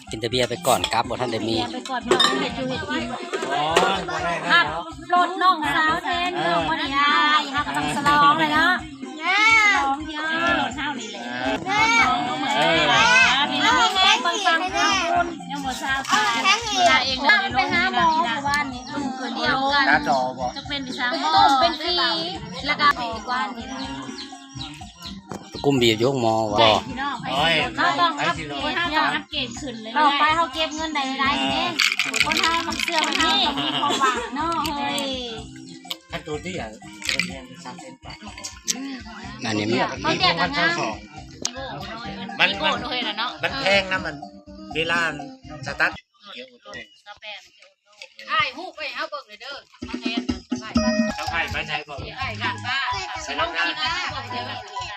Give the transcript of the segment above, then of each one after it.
ກິນແຕ່ເບຍໄປກ່ອນ ກັບບໍ່ທັນໄດ້ມີ ເບຍໄປກ່ອນ ເພາະວ່າເຮັດຢູ່ເຮັດກິນ. ໂອ້ຍ ບໍ່ໄດ້ ຮັບລົດນ້ອງສາວແທນ ເອີ ນ້ອງບໍ່ໄດ້ ເຮົາກໍຕ້ອງສະຫຼອງແຫຼະເນາະ ສະຫຼອງເນາະ ເອີ ລົດເຮົານີ້ແຫຼະ ເອີ ເອີ ມີແຮງປັງໆ ເຮົາຍັງບໍ່ຊາວຕາຍ ເວລາເອງໄປຫາໝໍເມື່ອວານນີ້ ເອີ ດຽວກັນ ຕາຕໍບໍ່ ຈະເປັນວິຊາໝໍ ເປັນຟຣີ ແລ້ວກໍໄປກວານນີ້ ກຸ້ມບີບຢູ່ໂຮງໝໍບໍ່? ໂອ້ຍ ເຮົາຕ້ອງອັບເກຣດ ເຮົາຕ້ອງອັບເກຣດຂຶ້ນເລື້ອຍໆ ຕໍ່ໄປເຮົາເກັບເງິນໄດ້ຫຼາຍໆເດ້ ຄົນເຮົາມັນເຊື່ອວ່າເຮົາຕ້ອງມີຄວາມຫວັງເນາະເຮີ້ຍ. ຄັນໂຕເຕ້ຍ ແມ່ນສາມແສນປາຍ ອັນນີ້ມັນ ເຂົາແຕ່ກໍງາມ ມັນ ມັນ ມັນແພງນຳ ມັນເວລາສະຕາດ ຖ່າຍຮູບໄວ້ໃຫ້ເຮົາເບິ່ງເດີ ມາແທນ ສະພາຍໄປໃສບໍ່ ຖ່າຍກັນວ່າ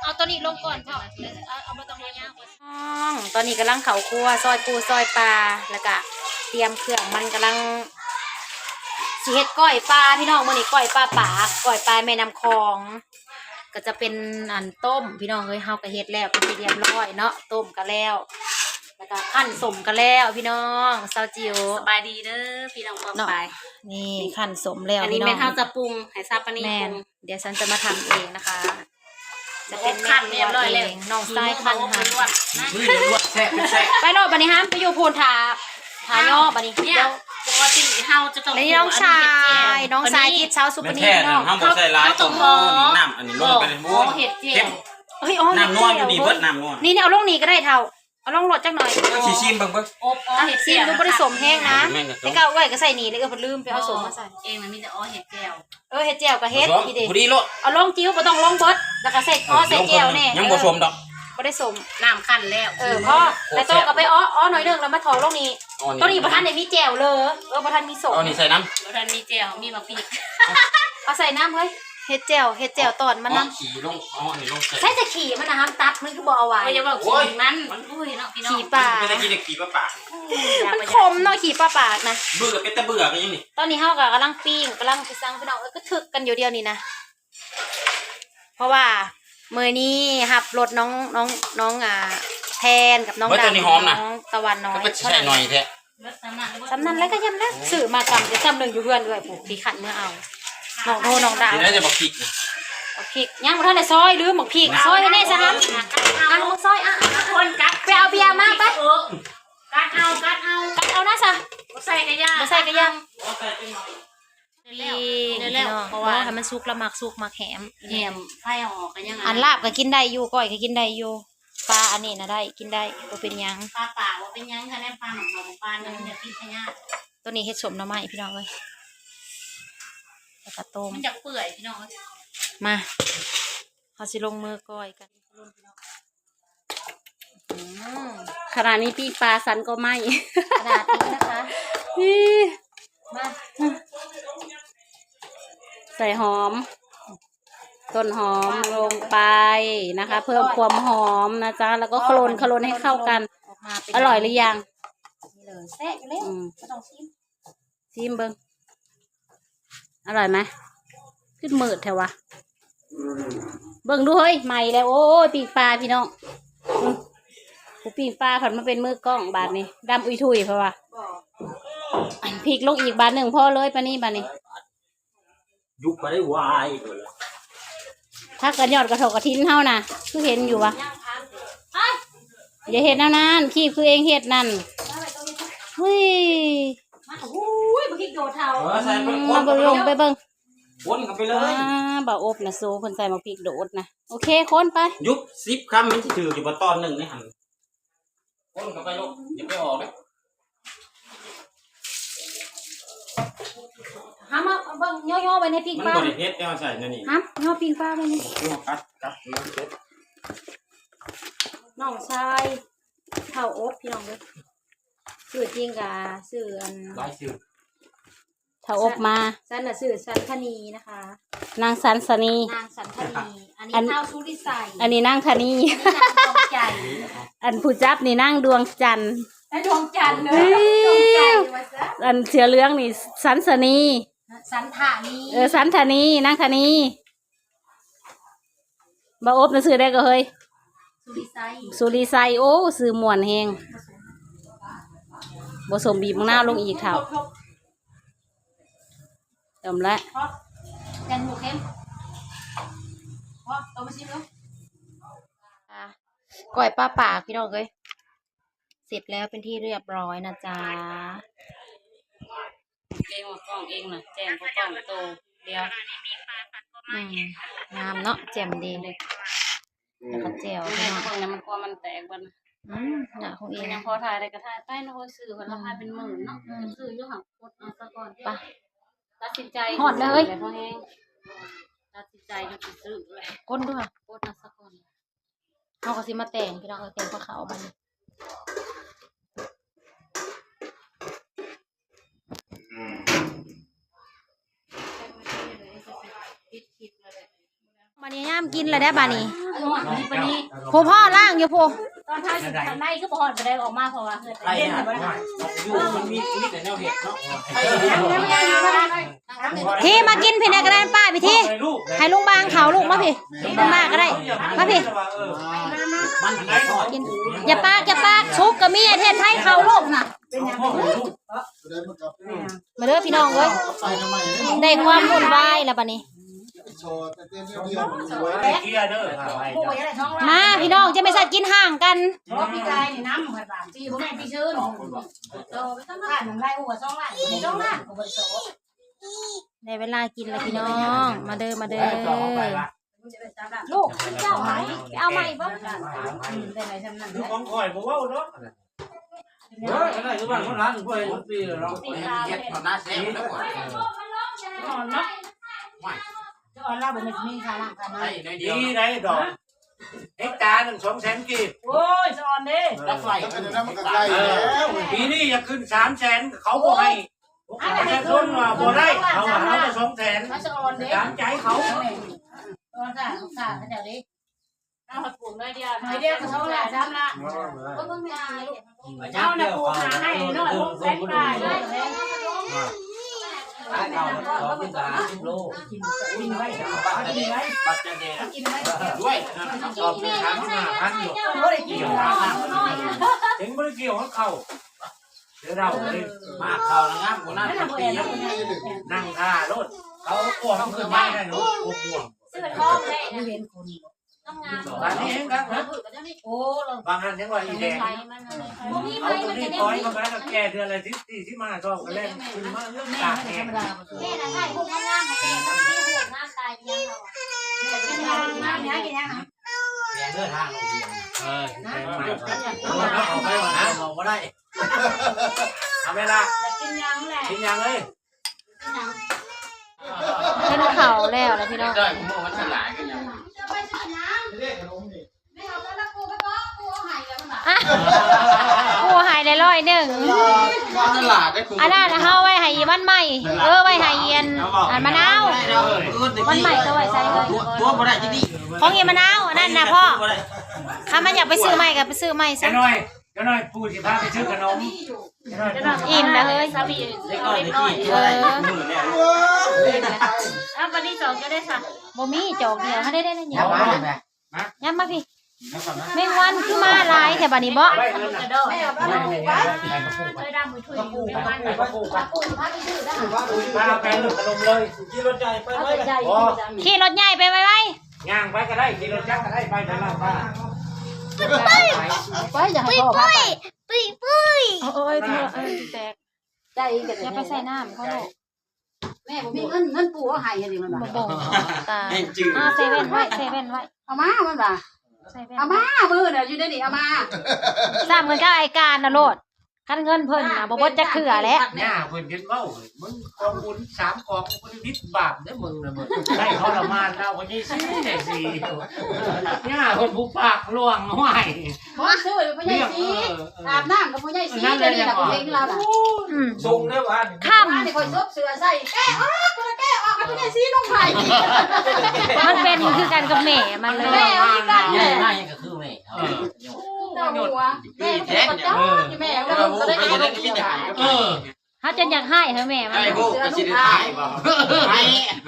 ເອົາໂຕນີ້ລົງກ່ອນ ເພາະ ເອົາ ເອົາບໍ່ຕ້ອງຍາວ. ອືມ ຕອນນີ້ກຳລັງເຂົ້າຄົວ ຊອຍປູຊອຍປາ ແລ້ວກະຕຽມເຄື່ອງ ມັນກຳລັງຊິເຮັດກ້ອຍປາ ພີ່ນ້ອງ ມື້ນີ້ກ້ອຍປາປາກ ກ້ອຍປາແມ່ນ້ຳຂອງ ກໍຈະເປັນອັນຕົ້ມ ພີ່ນ້ອງເອີຍ ເຮົາກໍເຮັດແລ້ວເປັນທີ່ຮຽບຮ້ອຍເນາະ ຕົ້ມກໍແລ້ວ ແລ້ວກໍຄັ້ນສົ້ມກໍແລ້ວ ພີ່ນ້ອງ ສາວຈິວ ສະບາຍດີເດີພີ່ນ້ອງປ້ອງປາຍ ນີ້ຄັ້ນສົ້ມແລ້ວ ອັນນີ້ແມ່ນເຮົາຈະປຸງໃຫ້ຊາປານີ ແມ່ນ ປຸງ ດຽວສັນຈະມາທຳເອງນະຄະ ຈະເປັນ ຄັ້ນຮຽບຮ້ອຍແລ້ວ ນ້ອງຊາຍຄັ້ນ ມື້ລວກແຊບ ໄປໂລດບັດນີ້ ຫ້າມໄປຢູ່ພຸ້ນ ຖ້າ ຖ້າຍໍບັດນີ້ ດຽວ ປົກກະຕິເຮົາຈະຕ້ອງ ນ້ອງຊາຍ ນ້ອງຊາຍທິດເຊົາສຸກະນີເນາະ ເຮົາບໍ່ໃສ່ຫຼາຍ ຕົ້ມ ເອົານ້ຳອັນນີ້ລົງໄປ ໂອ້ຍ ເຮັດແຈ່ວ ເອີຍ ນ້ຳນົວຢູ່ນີ້ເບິດ ນ້ຳນົວ ນີ້ ນີ້ ເອົາລົງນີ້ກໍໄດ້ເຖົ້າ ເອົາລົງໂລດຈັກໜ້ອຍ ຊິຊີມເບິ່ງເບິ່ງ ອົບ ເອົາເຮັດແຈ່ວ ບໍ່ໄດ້ສົ້ມແຮງນະ ແຕ່ເກົ່າເອື້ອຍກໍໃສ່ນີ້ ແລ້ວເອື້ອຍເພິ່ນລືມໄປເອົາສົ້ມມາໃສ່ ເອງມັນມີແຕ່ ອໍ ເຮັດແຈ່ວ ເອີ ເຮັດແຈ່ວກໍເຮັດ ພໍດີໂລດ ເອົາລົງຈິ້ວ ບໍ່ຕ້ອງລົງເບິດ ແລ້ວກໍໃສ່ ອໍ ໃສ່ແຈ່ວແດ່ ຍັງບໍ່ສົ້ມດອກ ບໍ່ໄດ້ສົ້ມ ນ້ຳຄັ້ນແລ້ວ ເອີ ພໍ ແລ້ວໂຕກໍໄປອໍ ອໍໜ້ອຍໜຶ່ງ ແລ້ວມາຖອງລົງນີ້ ໂຕນີ້ບໍ່ທັນໄດ້ມີແຈ່ວເລີ ເອີ ບໍ່ທັນມີສົ້ມ ເອົານີ້ໃສ່ນຳ ບໍ່ທັນມີແຈ່ວ ມີໝາກພິກ ເອົາໃສ່ນຳເຮີ້ຍ ເຮັດແຈ່ວ ເຮັດແຈ່ວຕອນມັນນຳ ຂີ້ລົງ ເອົາອັນນີ້ລົງໃສ່ ໃສ່ແຕ່ຂີ້ມັນນະ ຫ້າມຕັດ ມັນຄືບໍ່ເອົາໄວ້ ໂອ້ຍ ຢ່າເວົ້າຂີ້ມັນ ໂອ້ຍເນາະ ພີ່ນ້ອງ ຂີ້ປາ ເປັນຕາກິນຂີ້ປາປາ ມັນຂົມເນາະ ຂີ້ປາປານະ ເບື່ອ ເປັນຕາເບື່ອຄືຫຍັງນີ້ ຕອນນີ້ເຮົາກໍກຳລັງປີ້ງ ກຳລັງຊິສັ່ງ ພີ່ນ້ອງເອີຍ ກະທຶກກັນຢູ່ດຽວນີ້ນະ ເພາະວ່າມື້ນີ້ຮັບລົດນ້ອງ ນ້ອງ ນ້ອງ ອ່າ ແທນກັບນ້ອງດຳ ນ້ອງຕາວັນນ້ອຍ ເທົ່ານັ້ນ ສ່ຳນັ້ນແຫຼະ ກໍຢ້ຳແລ້ວ ຊື້ມາກຳແຕ່ສ່ຳໜຶ່ງຢູ່ເຮືອນເອື້ອຍ ຜູ້ຂີ້ຄັນເມືອເອົາ ນ້ອງໂທນ້ອງດາວ ຊິໄດ້ແຕ່ບັກພິກ ບັກພິກ ຍັງບໍ່ທັນໄດ້ຊອຍ ລືມບັກພິກ ຊອຍໃຫ້ແດ່ຊະຫັ້ນ ອ່ະ ມຶງຊອຍ ອ່ະ ອ່ະ ອ່ະ ຄົນກັບ ໄປເອົາເບຍມາໄປ ກັດເອົາ ກັດເອົາ ກັດເອົານະຊະ ບໍ່ໃສ່ກະຢ່າ ບໍ່ໃສ່ກະຢ່າ ນີ້ ແລ້ວ ພີ່ນ້ອງ ເພາະວ່າ ເພາະວ່າໃຫ້ມັນສຸກລະມັກສຸກມັກແຫມ ແຫມ ໄຟເອົາອອກກໍຍັງ ອັນລາບກໍກິນໄດ້ຢູ່ ກ້ອຍກໍກິນໄດ້ຢູ່ ປາອັນນີ້ນະໄດ້ ກິນໄດ້ ບໍ່ເປັນຫຍັງ ປາປາກບໍ່ເປັນຫຍັງ ຄັນແມ່ນປາໝາກເບົາ ປານີ້ມັນຈະຕິດພະຍາດ ໂຕນີ້ເຮັດສົ້ມໜໍ່ໄມ້ພີ່ນ້ອງເອີຍ ແລ້ວກໍຕົ້ມ ມັນຈະເປື່ອຍພີ່ນ້ອງເອີຍ ມາ ເຮົາຊິລົງມືກ້ອຍກັນ ອືມ ຂະໜາດນີ້ປີ້ງປາສັນກໍໄໝ້ ຂະໜາດນີ້ນະຄະ ອີ ມາ ໃສ່ຫອມ ຕົ້ນຫອມລົງໄປນະຄະ ເພີ່ມຄວາມຫອມນະຈ໊ະ ແລ້ວກໍຂະຫຼົ່ນ ຂະຫຼົ່ນໃຫ້ເຂົ້າກັນ ອອກມາເປັນ ອະລ່ອຍຫຼືຍັງ? ນີ້ເລີຍ ແຊບຢູ່ແລ້ວ ອືມ ບໍ່ຕ້ອງຊີມ ຊີມເບິ່ງ ອະລ່ອຍໄໝ? ຄືມືດແທ້ວະ ເບິ່ງດູເຮີ້ຍ ໄໝ້ແລ້ວ ໂອ້ຍ ປີ້ງປາພີ່ນ້ອງ ອືມ ຜູ້ປີ້ງປາພັດມາເປັນມືກ້ອງບາດນີ້ ດຳອຸຍທຸຍເພິ່ນວ່າ ພິກລົງອີກບາດໜຶ່ງ ພໍເລີຍປານນີ້ບາດນີ້ ຍຸບມາໄດ້ວາຍ ຜັກກັນຍອດກະເທົາະກະຖິນເຮົານະ ຄືເຫັນຢູ່ວະ ຢ່າເຮັດແນວນັ້ນ ຄີບຄືເອງເຮັດນັ້ນ ຫຸ້ຍ ມາ ໂອ້ຍ ບັກພິກໂດດເຖົ້າ ເອີ ໃສ່ ອືມ ເບິ່ງ ມາເບິ່ງ ລົງໄປເບິ່ງ ຄົນເຂົ້າໄປເລີຍ ອ່າ ບ່າວອົບນະ ໂຊເພິ່ນໃສ່ໝາກພິກໂດດນະ ໂອເຄ ຄົນໄປ ຍຸບສິບຄຳ ມັນຊິຖືກຢູ່ບໍ່ຕອນໜຶ່ງນີ້ຫັ້ນ ຄົນເຂົ້າໄປໂລດ ຢ່າໄປອອກເດີ້ ຫາມາເບິ່ງ ຍໍໆໄວ້ໃນປີ້ງປາ ມັນບໍ່ໄດ້ເຜັດ ແຕ່ວ່າໃສ່ແນວນີ້ ຫາມຍໍປີ້ງປາໄວ້ນີ້ ຄືວ່າກັດ ກັດ ນ້ອງຊາຍ ເຖົ້າອົບ ພີ່ນ້ອງເອີຍ ຊື່ຈິງກະຊື່ອັນ ຫຼາຍຊື່ ເຖົ້າອົບມາ ສັນນະຊື່ສັນທະນີນະຄະ ນາງສັນສະນີ ນາງສັນທະນີ ອັນນີ້ ອັນ ທ້າວສຸລິໄຊ ອັນນີ້ນາງທະນີ ອັນນີ້ນາງດວງໃຈ ອັນຜູ້ຈັບນີ້ນາງດວງຈັນ ນາງດວງຈັນເດີ ດວງໃຈວ່າຊັ້ນ ອັນເສືອເຫຼືອງນີ້ສັນສະນີ ສັນທະນີ ເອີ ສັນທະນີ ນາງທະນີ ບ່າວອົບນະຊື່ໃດກໍເຮີ້ຍ ສຸລິໄຊ ສຸລິໄຊ. ໂອ້ ຊື່ມ່ວນແຮງ. ບໍ່ສົມ ບີບໝາກນາວລົງອີກເຖົ້າ. ເຕີມແລ້ວ. ແກງໝູເຄັມ. ພໍ ເອົາມາຊິມເບິ່ງ. ອ່າ ກ້ອຍປາປາກ ພີ່ນ້ອງເອີຍ ເສັດແລ້ວເປັນທີ່ຮຽບຮ້ອຍນະຈ໊ະ. ແກງໝາກກ້ອງເອງນະ ແຈ່ມກວ່າກ້ອງໂຕດຽວ. ອືມ ງາມເນາະ ແຈ່ມດີເລີຍ. ແລ້ວກໍແຈ່ວ ແມ່ນ ພີ່ນ້ອງ ເບິ່ງນະ ມັນ ກວ່າມັນແຕກເບິດ. ອືມ ໜ້າຂອງເອງ ມັນຍັງພໍຖ່າຍໄດ້ກໍຖ່າຍໄປເນາະ. ໂອ້ຍ ຊື້ເພິ່ນລາຄາເປັນໝື່ນເນາະ. ອືມ ຊື້ຢູ່ຫັ້ນ ກົດເອົາສາກ່ອນ. ໄປ ຕັດສິນໃຈ ຮ້ອນເລີຍ ພໍແຮງ ຕັດສິນໃຈຢູ່ຊິຊື້ເລີຍ. ກົດດ້ວຍ ກົດເອົາສາກ່ອນ. ເຮົາກໍຊິມາແຕ່ງ ພີ່ນ້ອງເອີຍ ແຕ່ງພາເຂົ້າບັດນີ້. ບັດນີ້ຍາມກິນແລ້ວເດ້ ບັດນີ້. ຜູ້ພໍ່ລ້າງຢູ່ຜູ້. ຕອນທ້າຍສຸດ ຂ້າງໃນຄືບໍ່ຮອດ ບໍ່ໄດ້ອອກມາ ເພາະວ່າເຮືອນ ໄປ ເຢັນ ບໍ່ໄດ້ ຢູ່ ມັນມີຊີວິດແນວເຮັດເນາະ. ທີ່ມາກິນພີ້ແດ່ກໍໄດ້ ປ້າພິທີ ໃຫ້ລຸງບາງເຂົ້າ ລູກມາພີ້ ເປັນມາກໍໄດ້ ມາພີ້. ກິນ ຢ່າປາກ ຢ່າປາກ ສຸກກໍມີ ປະເທດໄທເຂົ້າລູກນະ. ມາເດີພີ່ນ້ອງເອີຍ ໄດ້ຄວາມວຸ່ນວາຍແລ້ວບັດນີ້. ມາພີ່ນ້ອງ ຈະແມ່ນສັດກິນຫ່າງກັນ. ບໍ່ ປີກາຍນີ້ນຳ ເພິ່ນວ່າ ປີ ບໍ່ແມ່ນປີຊືນ ໂຕໄປສອງລ້ານ ນ້ຳລາຍຫົວສອງລ້ານ ສອງລ້ານກໍບໍ່ໄດ້ໂຕ. ໄດ້ເວລາກິນແລ້ວພີ່ນ້ອງ ມາເດີ ມາເດີ. ລູກເຈົ້າໃໝ່ ໄປເອົາໃໝ່ບໍ່? ອືມ ໄດ້ຫຼາຍຊ່ຳນັ້ນ ລູກຂອງຂ້ອຍບໍ່ເວົ້າດອກ. ເອີ ໄດ້ຄືບ້ານຄົນລາວ ບໍ່ເຫັນປີແລ້ວເນາະ. ເຮັດເທົ່າໜ້າແຊບແລ້ວ ອ່ອນເນາະ ອ່ອນລາວບໍ່ມີຄ່າຮ່າງກາຍ ດີໄດ໋ດອກ. ເຮັກຕາໜຶ່ງສອງແສນກີບ. ໂອ້ຍ ສະອອນເດ້ ລັກໄຟ ເອີ ປີນີ້ຢາກຂຶ້ນສາມແສນ ເຂົາບໍ່ໃຫ້. ປະຊາຊົນວ່າບໍ່ໄດ້ ເຂົາວ່າເອົາແຕ່ສອງແສນ ຕາມໃຈເຂົາ. ເອົາໃຫ້ປູກໜ້ອຍດຽວ ໜ້ອຍດຽວກໍສອງລ້ານ ສາມລ້ານ. ເອົານະ ປູກຫາໃຫ້ນ້ອຍ ຫົກແສນປາຍ. ກິນໄວ້ ກິນໄວ້ ບັດຈັກແດ່ ກິນໄວ້ ດ້ວຍ ສອງ ສາມ ຫ້າພັນຢູ່ ບໍ່ໄດ້ກ່ຽວ ເຖິງບໍ່ໄດ້ກ່ຽວກັບເຂົາ. ເດີເຮົາເລີຍ ມາເຂົ້ານະງາມກວ່ານັ້ນ ນັ່ງຖ້າໂລດ ເຂົາກວມຂຶ້ນມາໄດ້ໂລດ ບໍ່ກວມ. ຊື້ທອງໄດ້ນະ ງາມໆ ບາດນີ້ເຫັນຄັກນະ. ໂອ້ ບາງອັນຍັງວ່າອີແດງ ບໍ່ມີໄຟ ເອົາຕົວນີ້ປ່ອຍເຂົ້າໄປ ແກ່ເດືອນລະສິບສີ່ ສິບຫ້າ ຊອກ ກໍແລ່ນຂຶ້ນມາເລື່ອງຕາກແດດ. ແມ່ນະ ຖ່າຍຮູບງາມໆ ໃຫ້ແມ່ ມັນມີຮູບງາມຕາຍ ອີຫຍັງເຮົາ ງາມຫຍັງ ອີຫຍັງ ແດງເດີ ທາງເຮົາ ເອີ ແດງໃໝ່ ເອົາໄປວ່ານະ ເອົາບໍ່ໄດ້. ເອົາແມ່ລະ ຢາກກິນຫຍັງແຫຼະ ກິນຫຍັງເລີຍ. ກິນເຂົ້າແລ້ວລະພີ່ນ້ອງ ໄດ້ ມື້ມັນສະຫຼາຍກັນຫຍັງ. ອ່ະ ປູໃຫ້ໄດ້ຮ້ອຍໜຶ່ງ. ອັນນັ້ນເຮົາໄວ້ໃຫ້ອີວັນໃໝ່ ເອີ ໄວ້ໃຫ້ອີອັນ ອັນມະນາວ ວັນໃໝ່ກໍໄວ້ໃສ່ເລີຍ. ຕົວບໍ່ໄດ້ຈັກດີ ຂອງອີມະນາວ ອັນນັ້ນນະພໍ່ ຄັນມັນຢາກໄປຊື້ໃໝ່ກໍໄປຊື້ໃໝ່ຊະ. ຈັກໜ້ອຍ ຈັກໜ້ອຍປູຊິພາໄປຊື້ຂະໜົມ. ອີ່ມແລ້ວເຮີ້ຍ ເດັກນ້ອຍ ເອີ ເອົາບັດນີ້ສອງຈະໄດ້ຊະ ບໍ່ມີຈອກດຽວ ຫາໄດ້ ໄດ້ ໄດ້ ຫຍັບມາພີ້ ແມງວັນຄືມາຫຼາຍແທ້ບັດນີ້ເບາະ. ຂີ່ລົດໃຫຍ່ໄປໄວໆ ຍ່າງໄປກໍໄດ້ ຂີ່ລົດຈັກກໍໄດ້ ໄປໄປ ໄປ ຢ່າໃຫ້ພໍ່ພາໄປ. ປຸ້ຍ ປຸ້ຍ ໂອ້ຍ ແຕກ ຢ່າໄປໃສ່ນ້ຳເຂົາລູກ. ແມ່ບໍ່ມີເງິນ ເງິນປູເອົາໃຫ້ອັນນີ້ມັນວ່າ ບໍ່ ຕາຍ ຫາໃສ່ແວ່ນໄວ້ ໃສ່ແວ່ນໄວ້ ເອົາມາ ມັນວ່າ ໃສ່ແວ່ນ ເອົາມາ ມື້ນະຢູ່ໃນນີ້ ເອົາມາ ຊ້ຳເງິນກັບໄອ້ການນະໂລດ. ຄັນເງິນເພິ່ນນະ ບໍ່ເບິດຈັກເທື່ອແຫຼະ. ຍ່າເພິ່ນຈົນເວົ້າ ມຶງກອງບຸນສາມກອງ ບໍ່ໄດ້ຜິດບາບເດ້ມຶງນະ ມຶງໄດ້ທໍລະມານລາວ ພໍ່ໃຫຍ່ສີ ພໍ່ໃຫຍ່ສີ ຍ່າເພິ່ນຜູ້ປາກຫຼວງ ຫ້ວຍ ບໍ່ຊື້ໃຫ້ພໍ່ໃຫຍ່ສີ ອາບນ້ຳກັບພໍ່ໃຫຍ່ສີ ດຽວນີ້ລະເພງລາວນະ. ອືມ ຊົງເດ້ວ່າ ຄ່ຳນີ້ຂ້ອຍສົບເສື້ອໃສ່ ແກ້ອອກ ແກ້ອອກໃຫ້ພໍ່ໃຫຍ່ສີນຸ່ງໃຫ້. ມັນເປັນຄືກັນກັບແມ່ມັນເລີຍ ແມ່ຄືກັນ ໃຫຍ່ມາຍັງກໍຄືແມ່ ເອີ ເຈົ້າຫົວ ແມ່ກໍບໍ່ເຈົ້າ ແມ່ກໍບໍ່ໄດ້ ເອີ ເຮົາຈົນຢາກຮ້າຍໃຫ້ແມ່ມັນ ໄອ້ໂບກໍຊິໄດ້ຕາຍບໍ່ ໄອ້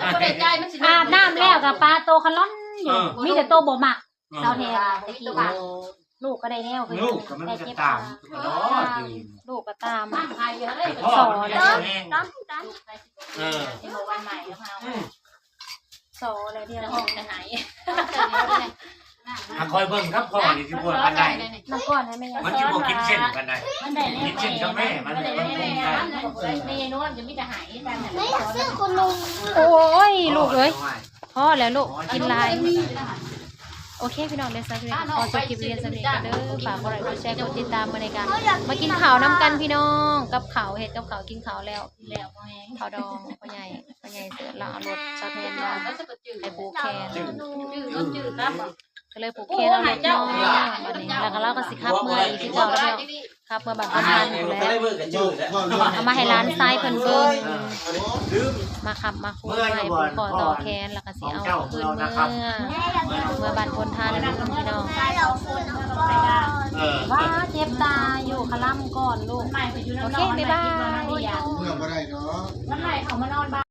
ບໍ່ໄດ້ຈ່າຍ ມັນຊິ ອາບນ້ຳແລ້ວກໍປາໂຕຄະລ່ອນຢູ່ ເອີ ມີແຕ່ໂຕບໍ່ມັກ. เออ เซาแทนตะกี้ โอ้ ลูกก็ได้แนว ลูกก็มันก็ตาม ได้เก็บผ้า ตลอดอยู่ ลูกก็ตาม พ่อ สอน มันก็แห้ง เออ อืม สอแล้วเดียว ห้องจะหาย ถ้าคอยเบิ่งกับพ่อนี่สิบ่ปานใด มาก่อนให้แม่ มันสิบ่กินเส้นปานใด มันได้แนว กินเส้นกับแม่มัน มันได้แนว มันคงได้ แม่นอนจะมีแต่หายกันน่ะ แม่อยากซื้อขนม โอ้ย ลูกเอ้ย พอแล้วลูก กินหลาย โอเคพี่น้อง เดี๋ยวสาวเวก็ขอจบคลิปเพียงส่ำนี้ก่อนเด้อ ฝากกดไลค์ กดแชร์ กดติดตาม มื้อนี้ก็มากินข้าวนำกันพี่น้อง กับข้าว เฮ็ดกับข้าว กินข้าวแล้ว ข้าวดอง พ่อใหญ่ พ่อใหญ่เสิร์ช ลาวเอารถสาวแทนมาให้ผูกแขน ก็เลยผูกแขนเอารถเนาะ บัดนี้ แล้วก็ลาวก็สิขับเมืออีกคือเก่าแล้วพี่น้อง ขับเมือบ้านโพนทานพู้นแหละ เอามาให้หลานชายเพิ่นเบิ่ง มาค้ำมาคูมาให้ผูกข้อต่อแขน แล้วก็สิเอาคืนเมือ เมือบ้านโพนทานพี่น้อง เออ ว้า เจ็บตาอยู่ ขะลำก่อนลูก โอเค บ๊ายบาย เมือบ่ได้ดอก